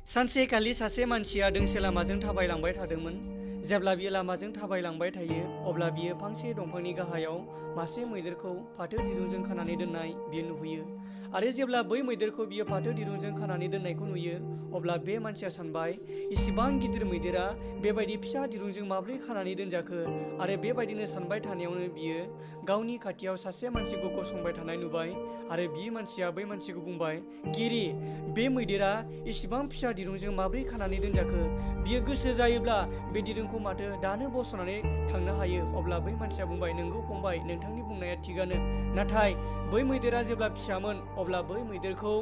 सानसेखालि सासे मानसिया दोंसे लामाजों थाबायलांबाय थादोंमोन। जेब्ला बियो लामाजों थाबायलांबाय थायो अब्ला बियो फांसे दंफांनि गाहायाव मासे मैदेरखौ फाथो दिरुंजों खानानै दोननाय बियो नुहैयो। आरो जेब्ला बै मैदेरखौ बियो फाथो दिरुंजों खानानै दोननायखौ नुयो अब्ला बे मानसिया सानबाय, इसिबां गिदिर मैदेरा बेबायदि फिसा दिरुंजों माब्रै खानानै दोनजाखो? आरो बेबायदिनो सानबाय थानायावनो बियो गावनि खाथियाव सासे मानसिखौ गसंबाय थानाय नुबाय। आरो बि मानसिया बै मानसिखौ बुंबाय, गिरि, बे मैदेरा इसिबां फिसा दिरुंजों माब्रै खानानै दोनजाखो? बियो गोसो जायोब्ला बे दिरुंखौ माथो दानो बस'नानै थांनो हायो। अब्ला बै मानसिया बुंबाय, नोंगौ फंबाय, नोंथांनि बुंनाया थिगानो। नाथाय बै मैदेरा जेब्ला फिसामोन अब्ला बै मैदेरखौ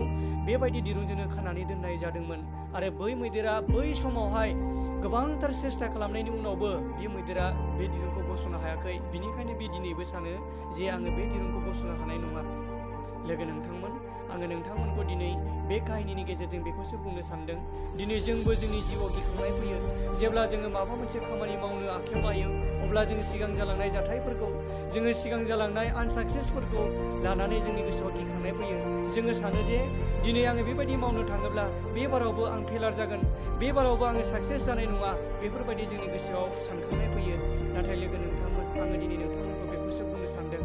बेबायदि दिरुंजोंनो खानानै दोननाय जादोंमोन। आरो बै मैदेरा बै समावहाय गोबांथार सेस्था खालामनायनि उनावबो बे मैदेरा बे दिरुंखौ बस'नो हायाखै। बिनिखायनो बे दिनैबो सानो जे आङो बे दिरुंखौ बस'नो हानाय नङा। लोगो नोंथांमोन, आङो नोंथांमोनखौ दिनै बे काहिनिनि गेजेरजों बेखौसो बुंनो सानदों। दिनै जोंबो जोंनि जिउआव गिखांनाय फैयो। जेब्ला जोङो माबा मोनसे खामानि मावनो आखायाव लायो अब्ला जों सिगां जालांनाय जाथायफोरखौ, जोङो सिगां जालांनाय आनसाक्सेसफोरखौ लानानै जोंनि गोसोआव गिखांनाय फैयो। जोङो सानो जे दिनै आङो बेबायदि मावनो थाङोब्ला बे बारावबो आं फेलार जागोन, बे बारावबो आङो साक्सेस जानाय नङा। बेफोरबायदि जोंनि गोसोआव सानखांनाय फैयो। नाथाय लोगो नोंथांमोन, आङो दिनै नोंथांमोनखौ बेखौसो बुंनो सानदों।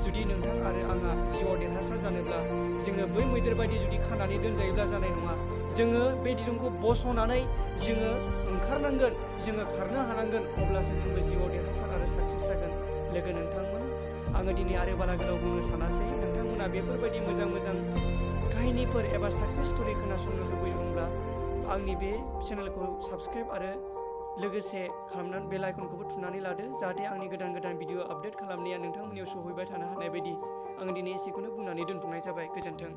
जुदि नोंथां आरो आंहा जिउआव देरहासार जानोब्ला जोङो बै मैदेर बायदि जुदि खानानै दोनजायोब्ला जानाय नङा। जोङो बे दिरुंखौ बस'नानै जोङो ओंखारनांगोन, जोङो खारनो हानांगोन। अब्लासो जोंबो जिउआव देरहासार आरो साक्सेस जागोन। लोगो नोंथांमोन, आङो दिनै आरो बारा गोलाव बुंनो सानासै। नोंथांमोना बेफोरबायदि मोजां मोजां काहिनिफोर एबा साक्सेस स्ट'रि खोनासंनो लुबैदोंब्ला आंनि बे चेनेलखौ साबस्क्राइब आरो लोगोसे खालामनानै बेल आइकनखौबो थुनानै लादो, जाहाथे आंनि गोदान गोदान भिडिअ आपडेट खालामनाया नोंथांमोननियाव सहैबाय थानो हानाय बायदि। आं दिनै एसेखौनो बुंनानै दोनथ'नाय जाबाय। गोजोन्थों।